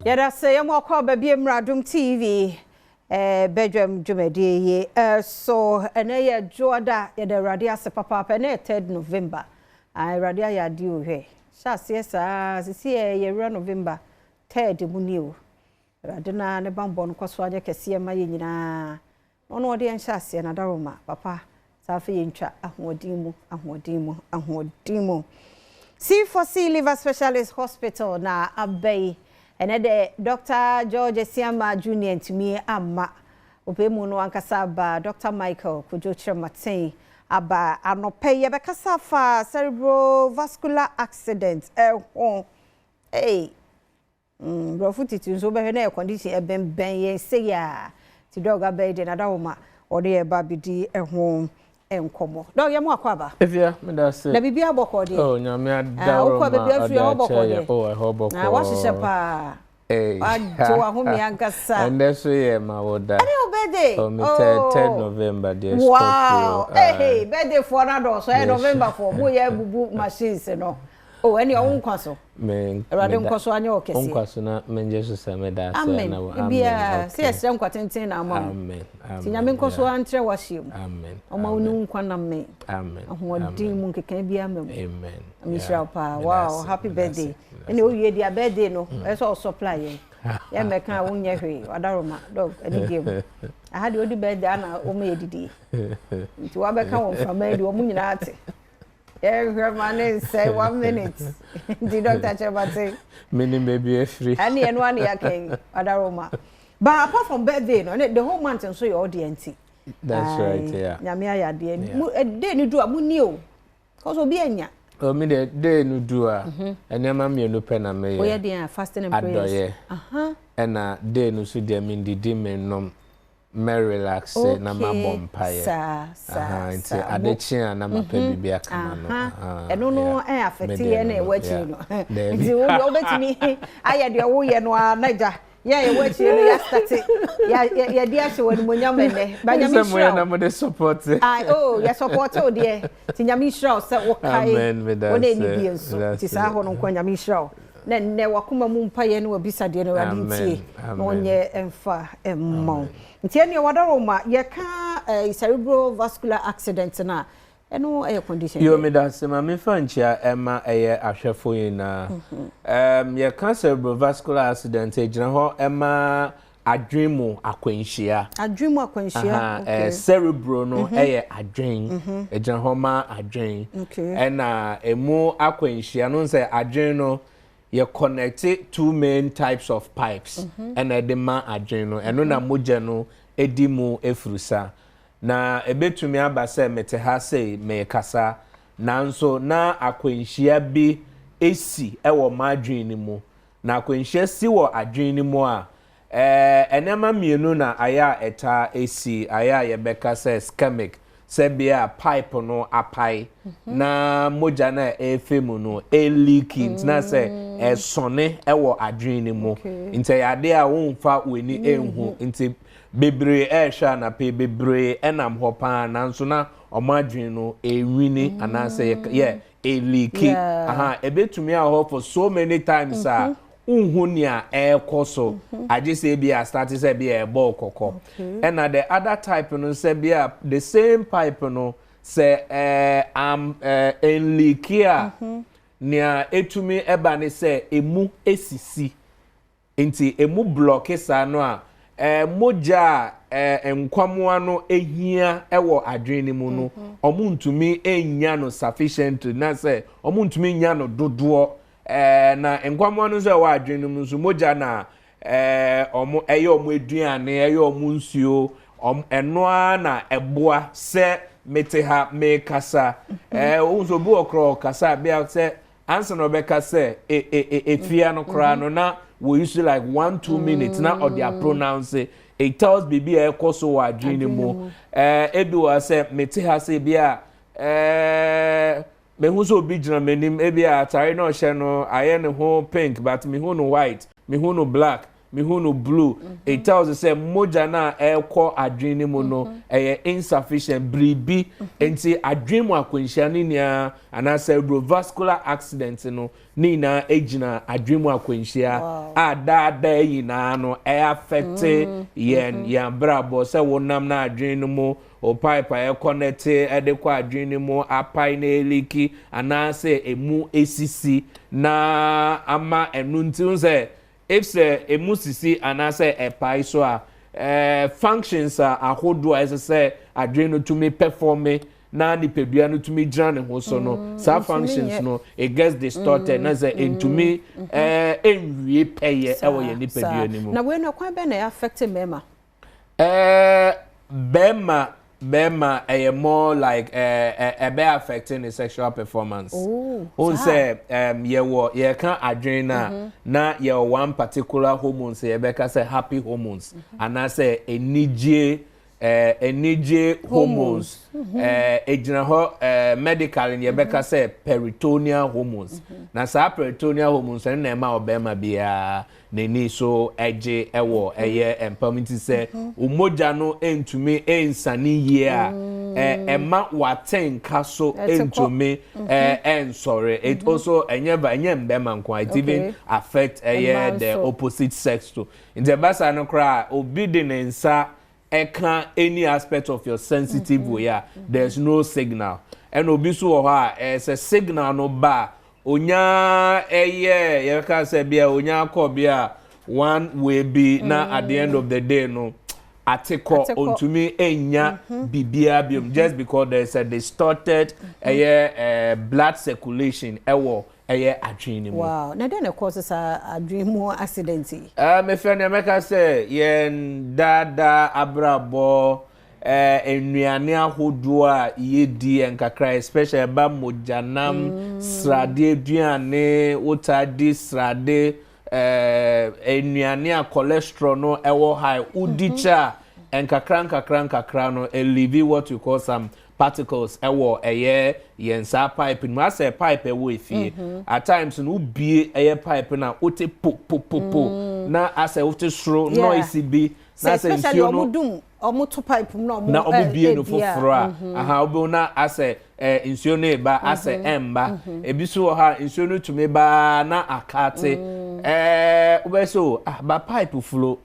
Yɛda sɛ yɛma ɔkɔ aba bi mmra Adom TV eh, badwam dwumadie yi eh, so. Ɛnɛ yɛ Dwoada, yɛda Awurade ase papaapa. Ɛnɛ yɛ 3rd November. Ah, Awurade ayɛ adeɛ o. Hwɛ, hyɛ aseɛ saa sisi yɛ yɛwura November 3rd mu ni o. Awurade na ne bambɔ no kɔ so anyɛ kɛseɛ ma yɛ nyinaa. Ɔno ɔde yɛn hyɛ aseɛ na daroma papa saa. Afei yɛntwa ahoɔden mu, ahoɔden mu, ahoɔden mu. C4C Liver Specialist Hospital na aba yi. Ɛnɛ de Dr George Asiama Junior ntumi ama ɔpɛ mu no ankasa aba. Dr Michael Kojo Kyerɛmaten aba. Anɔpɛ yi yɛbɛkasa fa cerebrovascular accident ɛho. Hey, borɔfo titi nso wobɛhwɛ na yɛ condition ɛbɛnbɛn yɛn sei a, nti Doc abɛyi deɛ nada ma ɔde yɛ ba bɛdi ɛho nkɔmmɔ. Doc, yɛ mu akɔ aba. Efia, meda ase. Na biribi abɔkɔ deɛ? Oh, Nyame adaworo. Wokɔ baabi afiri ɛhɔ bɔkɔ deɛ? Oh, ɛhɔ bɔkɔ. Na wahyehyɛ paa. Wagye wahome ankasa. Ɛndɛ so yɛ ma wo da. Ɛne wo birthday? Oh, me 3rd November deɛ. Wow, hey, hey, birthday foɔ no adɔɔso. Ɛyɛ November foɔ mo yɛ bubu machines no o. Ɛne ɔwo nkwa so. Awurade nkɔ so anyɛ wɔ kɛseɛ. Nkwa so na mengye so sɛ meda ase. Amen. Ebia sɛ yɛsrɛ nkwa tenten na ama wo. Amen. Nti Nyame nkɔ so antrɛ w'ahyia mu. Amen. Ɔma wo ne wo nkwa nam me Amen. ahoɔden mu nkeka bi ama mu. Amen. Mehyira wo paa. Wow, happy birthday. Ɛne wowie deɛ, birthday no ɛsɛ sɛ ɔsupply yɛn. Yɛmmɛka a wonyɛ hwee. Wadaroma Doc ɛne deɛ mu aha deɛ, wodi birthday ana wɔma yɛ didie, nti wabɛka wɔ mframa yi deɛ, wɔn nyinaa te yɛhwɛ ma ne nsɛ one minute. Nti Dr. Kyerɛmate. Menim baabi afiri. Ɛne ɛno ane yɛaka yi. Wadaroma, but apart from birthday no, ɛne the whole month nso yɛ ɔdeɛ nti. That's right, yeah. Nyame ayɛ adeɛ mu day no du a mu ni o, cause obi anya. Oh, me de, day no du a, nneɛma mmienu pɛ na meyɛ. Woyɛ deɛ a, fasting and prayers. Adɔyɛ. Ɛna day no so deɛ, mendidi, mennom, mɛ relax na mabɔ mpaeɛ. Saa saa. Nti ade kye a, na mapɛ biribi akama no. Ɛno no ɛ affect yɛ na ɛwɔ akyiri no, nti wo deɛ wobɛtumi ayɛ deɛ woyɛ no a, na gya yɛ ɛwɔ akyiri no yɛastart yɛde ahyɛ wɔ animonyam ɛnɛ ba. Nyame sɛ moyɛ nhyira na wo. Mode support. Ai, oh, yɛ support wo deɛ, nti Nyame nhyira wo sɛ wokae. Amen, meda wo ne ase, ɛni bie nso meda nti ase. saa hɔ no nkɔ. Nyame nhyira wo na nnɛ wakoma mu mpayɛ ne wabisa deɛ no, Awurade Amen, ntie na amen. ɔnyɛ ɛmfa ɛmma wo. Nti ɛneɛ wadaroma yɛka cerebrovascular accident no a, ɛno ɛyɛ condition Yo, bɛn? meda ase. Ma mefa nkyia ɛma ɛyɛ ahwɛfo nyinaa. Yɛka cerebrovascular accident, ɛgyina hɔ ɛma adwen mu akwanhyia. Adwen mu akwanhyia. Aha, cerebro no ɛyɛ adwen, ɛgyina hɔ ma adwen. Ɛna emu akwanhyia no sɛ adwen no yɛ connect two main types of pipes ɛna ɛde ma adwen no. Ɛno na mogya no edi mu efurusa. Na ebetumi aba sɛ mete ha sei mekasa, nanso na akwanhyia bi esi ɛwɔ m'adwen no mu. Na akwanhyia si wɔ adwen no mu a, nneɛma mmienu na ayɛ a ɛtaa esi. Ayɛ a yɛbɛka sɛ ischemic, sɛ bea a pipe no apae na mogya no a ɛrefa mu no ɛleak, nti na sɛ ɛsɔne ɛwɔ adwene no mu. Nti ɛyɛ adeɛ a womfa w'ani ɛnhu. Nti bebree ɛrehwɛ anapɛ, bebree ɛnam hɔ paa, nanso na ɔmo adwene no ɛnwini anaasɛ yɛ ɛleak. Aha, ebetumi ahɔ for so many times a nhu nea ɛrekɔ so, agye sɛ ebi a start sɛ ebi a ɛbɔ kɔkɔ. Ɛna the other type no, sɛ bi a the same pipe no sɛ am ɛnleak a, nea etumi ɛba ne sɛ emu esisi, nti emu block saa no a, mogya a nkwamoa no ehia ɛwɔ adwene no mu no, ɔmo ntumi enya no sufficiently, na sɛ ɔmo ntumi nya no dodoɔ na nkwamoa no nso a ɛwɔ adwene no mu nso, mogya na ɔmo ɛyɛ ɔmo aduane, ɛyɛ ɔmo nsuo, ɔmo ɛno ara na ɛboa sɛ mete ha mekasa. Ohun sɛ obi wɔ korɔ ɔkasa a, bia sɛ ansa na ɔbɛka sɛ e e e efia no koraa no, na wɔ use like 1-2 minutes na ɔde a pronounce. It tells biribi a ɛkɔ so wɔ adwene no mu. Ebi wɔ sɛ mete ha sɛ ebi a mehu sɛ obi gyina m'anim, ebi a atare na ɔhyɛ no ayɛ ne ho pink, but mehu no white, mehu no black. Mehu no blue. It tells you sɛ mogya no a ɛrekɔ adwene no mu no ɛyɛ insufficient biribi nti. Adwene mu akwanhyia no nyinaa anaa cerebrovascular accident no ne nyinaa gyina adwene mu akwanhyia a daadaa nyinaa no ɛyɛ affect yɛn abrabɔ, sɛ wonam na adwene no mu o pipe a ɛconnect ɛde kɔ adwene no mu apae na eleak anaasɛ emu esisi na ama ɛnu. Nti sɛ if sɛ emu sisi anaasɛ ɛpae so a, functions a ahodoɔ a ɛsɛ sɛ adwene no tumi perform na nipadua no tumi gyina ne ho so no, saa functions no, it gets distorted na sɛ ntumi nwie pɛyɛ ɛwɔ yɛn nipadua no mu. Na wei no, kwan bɛn na ɛyɛ affect mmarima? Bɛrima ɛyɛ more like ɛbɛ affecting the sexual performance. Oh, n sɛ yɛwɔ, yɛka adwene na na yɛwɔ one particular hormones yɛbɛka sɛ happy hormones anaasɛ anigye hormones. Egyina hɔ, medically yɛbɛka sɛ peritoneal hormones. Na saa peritoneal hormones ɛno na ɛma ɔbɛrima biara n'ani so ɛgye ɛwɔ ɛyɛ mpam. Nti sɛ omogya no ntumi nsane yie a, ɛma wate nka so ntumi ɛnsɔre. It also ɛnyɛ ba, ɛnyɛ mbɛrima nko, it even affect ɛyɛ the opposite sex too. Nti ɛba saa no koraa, obi de ne nsa ɛka any aspect of your sensitive way a, there's no signal. Ɛna obi nso wɔ hɔ a, ɛsɛ signal no ba a, onya ɛyɛ, yɛka sɛ bia onya akɔ bia one way bi na at the end of the day no, ate kɔ, ontumi enya biribiara biom, just because there is a distorted ɛyɛ blood circulation ɛwɔ ɛyɛ adwene no mu. Wow, na dɛn na ɛkɔ saa adwene mu accident yi? Mefɛ nea mɛka sɛ yɛn daadaa abrabɔ, nnuane ahodoɔ a yɛdi nkakra, especially ɛba mogyanam, sradeɛ aduane, wotaa di srade nnuane a cholesterol no ɛwɔ high, wodi kyɛ a, nkakra nkakra nkakra no, ɛleave what you call some particles ɛwɔ ɛyɛ yɛn saa pipe no mu, asɛ pipe ɛwɔ efie. At times no, wobie ɛyɛ pipe na wote po po po po na asɛ wote soro noise bi na sɛ nsuo no dum, ɔmo to pipe mu na ɔmo na ɔmo bie no foforɔ a, aha, wobɛhu na asɛ nsuo no eba, asɛ ɛmba. Ebi so wɔ ha, nsuo no tumi baa na akate. Wobɛsɛ o, ah, ba pipe flow,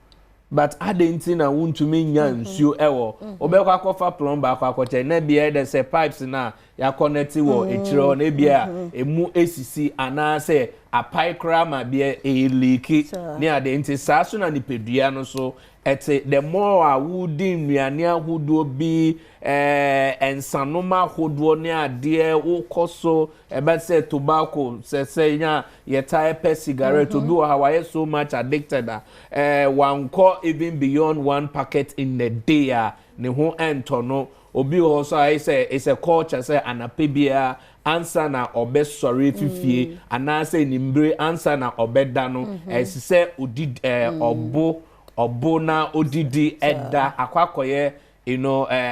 but adɛn nti na wontumi nya nsuo ɛwɔ? Wobɛkɔ akɔfa plumber akɔ akɔkyɛ na bia ɛdɛ sɛ pipes na yɛaconnect wɔ akyire hɔ na ebia emu esisi anaasɛ apae koraa ma bia ɛleak ne ade. Nti saa so na nipadua no so ɛte. The more a wodi nnuane ahodoɔ bi, nsanom ahodoɔ ne adeɛ wokɔ so, ɛbɛ sɛ tobacco, sɛ nya yɛtaa pɛ cigarette. Obi wɔ ha, wayɛ so much addicted a, wankɔ even beyond one packet in a day a, ne ho ɛntɔ no. Obi wɔ hɔ so a, ayɛ sɛ it's a culture sɛ anapɛ biara ansa na ɔbɛsɔre fifie anaasɛ nimbere ansa na ɔbɛda no, ɛsɛ sɛ odi ɔbo ɔbo na odidi ɛda akɔ akɔyɛ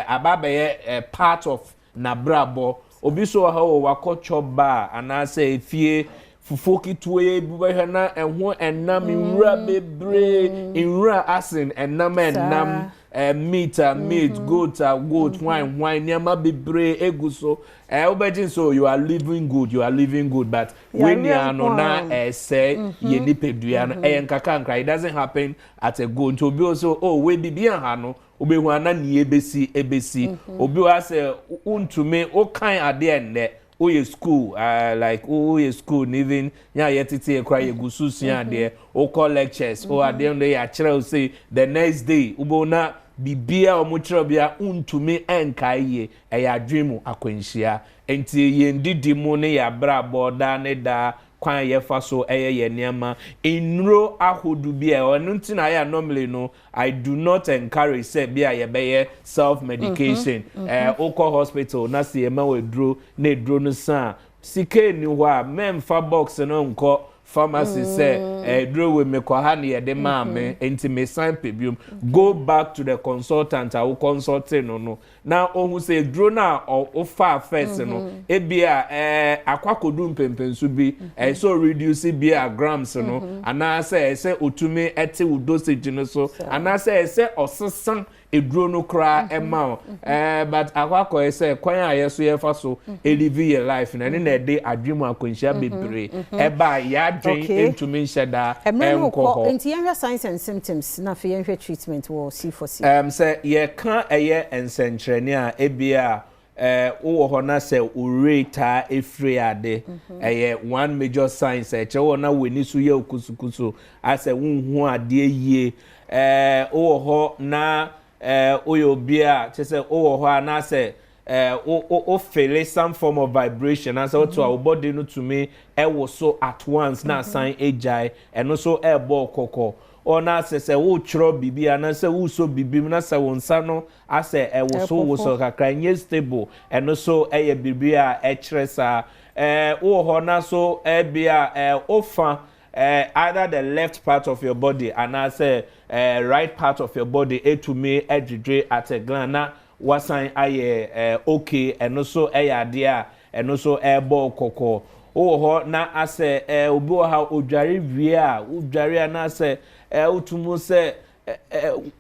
aba abɛyɛ part of n'abrabɔ. Obi so wɔ ha wɔ wakɔtwɔ bar anaasɛ efie, fufuo ketewa yi bi bɛhwɛ na ɛho ɛnam nwura bebree, nwura asen ɛnam ɛnam, meat a meat, goat a goat, hwan hwan, nneɛma bebree egu so. Wobɛgye nso you are living good, you are living good, but wei nia no na ɛsɛ yɛ nipadua no ɛyɛ nkaka nkra. It doesn't happen at a go. Nti obi also, oh, wei bibi aha no, wobɛhu ana nie ebesi ebesi. Obi wa sɛ ntumi wokan adeɛ nnɛ, woyɛ school, like woyɛ school and even nya yɛ tete ekura yɛ gu so sua adeɛ, wokɔ lectures o, adeɛ no yɛ akyerɛw say the next day wobɛhu na biribiara a wɔn kyerɛw bia ntumi nkae yie. Ɛyɛ adwene mu akwanhyia. Nti yɛn didi mu ne yɛ abrabɔ daa ne daa kwan a yɛfa so ɛyɛ yɛn nneɛma, nnuro ahodoɔ bi a ɔno nti na ayɛ. Normally no, I do not encourage sɛ bi a yɛbɛyɛ self medication. Wokɔ hospital na sɛ yɛma wɔ aduro na aduro no sa a, sika ni hɔ a, mɛmfa box no nkɔ. pharmacy sɛ ɛduro wei mekɔ ha ne yɛde maa me, nti mesan pɛ biom. Go back to the consultant a wo consult no na ohun sɛ eduro no a ɔfa first no, ebi a akɔ akɔdu mpempenso bi, ɛsɛ o reduce bi a grams no, anaasɛ ɛsɛ otumi ɛte wo dosage no so, anaasɛ ɛsɛ ɔsesa eduro no koraa ɛma wo. But akɔ akɔyɛ sɛ kwan a yɛ so yɛfa so elive yɛ life na ɛne na ɛde adwene mu akwanhyia bebree ɛba yɛ adwene ntumi nhyɛ daa Mmerɛ no ɛnkɔ kɔ hɔ. Nti yɛnhwɛ signs and symptoms na afei yɛnhwɛ treatment wɔ C4C. Sɛ yɛka ɛyɛ nsɛnkyerɛnne a, ebi a wowɔ hɔ na sɛ owurɛ taa efiri ade, ɛyɛ one major sign sɛ ɛkyerɛ wɔ na w'ani so yɛ okusukusu, asɛ wonhu adeɛ yie. Wowɔ hɔ na woyɛ obi a kyerɛ sɛ wowɔ hɔ a na sɛ wo feel some form of vibration, anaasɛ woto a wo body no tumi ɛwɔ so at once na asan agyae, ɛno nso ɛɛbɔ kɔkɔ. Ɔna asɛ sɛ wotwerɛ biribi anaasɛ wosɔ biribi mu na sɛ wo nsa no asɛ ɛwoso woso kakra, nyɛ stable, ɛno so ɛyɛ biribi a ɛkyerɛ saa. Wowɔ hɔ na so ɛbi a wofa either the left part of your body anaasɛ right part of your body etumi ɛdwidwi at a glance na wasan ayɛ okay, ɛno so ɛyɛ adeɛ a ɛno so ɛɛbɔ kɔkɔ. Wowɔ hɔ na asɛ obi wɔ ha, odware wie a, wodware a na asɛ wotum sɛ ɛɛ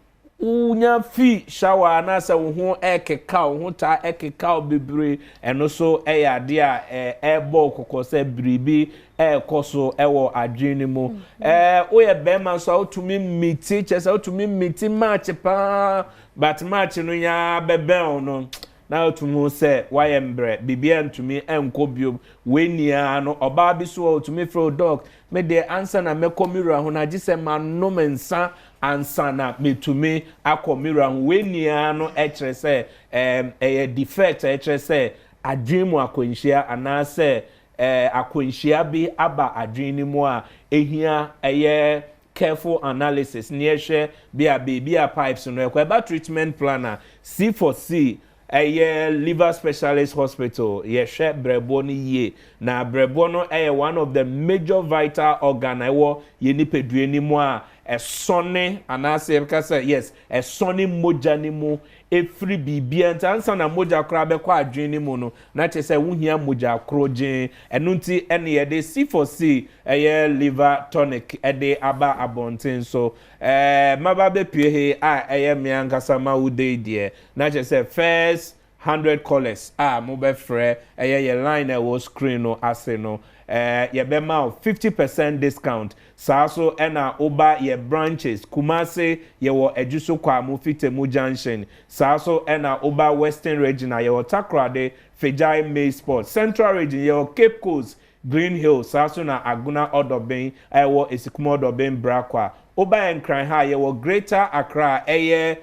wonya fi shower anaasɛ wo ho ɛkeka, wo ho taa ɛkeka wo bebree, ɛno so ɛyɛ adeɛ a ɛɛbɔ kɔkɔ sɛ biribi ɛɛkɔ so ɛwɔ adwene no mu. Woyɛ bɛrima nso a, wotumi miti, kyerɛ sɛ wotumi miti match paa, but match no nyaa bɛbɛn wo no na wotumi sɛ wayɛ mbrɛ, biribiara ntumi nkɔ biom. Wei nyinaa no, ɔbaa bi so a otumi frɛ o, "Doc, me deɛ, ansa na mɛkɔ mewura ho na agye sɛ manom nsa ansa na metumi akɔ mewura ho." Wei nyinaa no kyerɛ sɛ ɛyɛ defect a ɛkyerɛ sɛ adwene mu akwanhyia anaasɛ akwanhyia bi aba adwene no mu a ehia ɛyɛ careful analysis ne yɛhwɛ bi a beebi a pipes no ɛkɔ ɛba. Treatment plan a, C4C ɛyɛ Liver Specialist Hospital, yɛhwɛ brɛboɔ no yie, na brɛboɔ no ɛyɛ one of the major vital organ a ɛwɔ yɛn nipadua no mu a ɛsɔne anaasɛ yɛbɛka sɛ yes, ɛsɔne mogya no mu efiri biribiara. Nti ansa na mogya koraa bɛkɔ adwene no mu no, na kyerɛ sɛ wohia mogya koro gyeen. Ɛno nti ɛne yɛde C4C ɛyɛ liver tonic ɛde aba abɔnten so. Mmaba bɛpue he a ɛyɛ mmea nkasa ma wo de deɛ, na kyerɛ sɛ first 100 callers a mobɛfrɛ ɛyɛ yɛ line a ɛwɔ screen no ase no, yɛbɛma wo 50% discount. Saa so ɛna woba yɛ branches, Kumase yɛwɔ Adwuso Kwamo Fitemu Junction. Saa so ɛna woba Western Region a, yɛwɔ Takoradi Fegyae May Sport. Central Region yɛwɔ Cape Coast Green Hill, saa so na Agona Ɔdɔbɛn a ɛwɔ Esikuma Ɔdɔbɛn Brakwa. Woba yɛ Nkran ha, yɛwɔ Greater Accra, ɛyɛ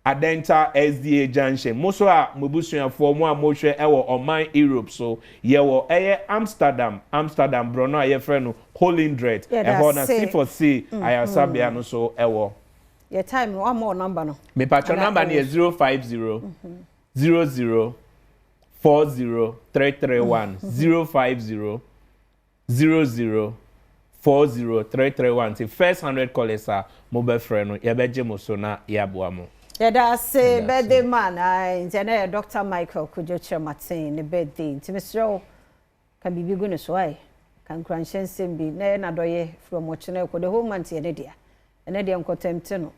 Adenta SDA Junction. Mo so a mo busuafoɔ mo a mohwɛ ɛwɔ ɔman Europe so, yɛwɔ ɛyɛ Amsterdam, Amsterdam borɔno a yɛfrɛ no Holendrecht. Yɛda ɛhɔ na ase. C4C ayaresabea no so ɛwɔ. Yɛ time no, wama wɔ number no. Mepatwɔ Ana number no yɛ 050 00 40 331, 050 00 40 331. Nti first 100 callers a mobɛfrɛ no, yɛbɛgye mo so na yɛaboa mo. Yɛda ase. Yɛda ase. Birthday man ae, nti ɛnɛ yɛ Dr Michael Kojo Kyerematen ne birthday, nti mesrɛ wo, ka biribi gu ne so ae, ka nkuranhyɛ nsɛm bi na ɛyɛ n'adɔyɛ firi ɔmɔkyena ɛkɔ the whole month yɛ ne dea. Ɛnɛ deɛ nkɔtɛmte no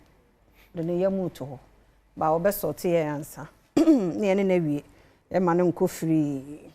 de ne yam to hɔ ba, wɔbɛsɔte yɛn ansa ne yɛne no awie, ɛma no nkɔ firii.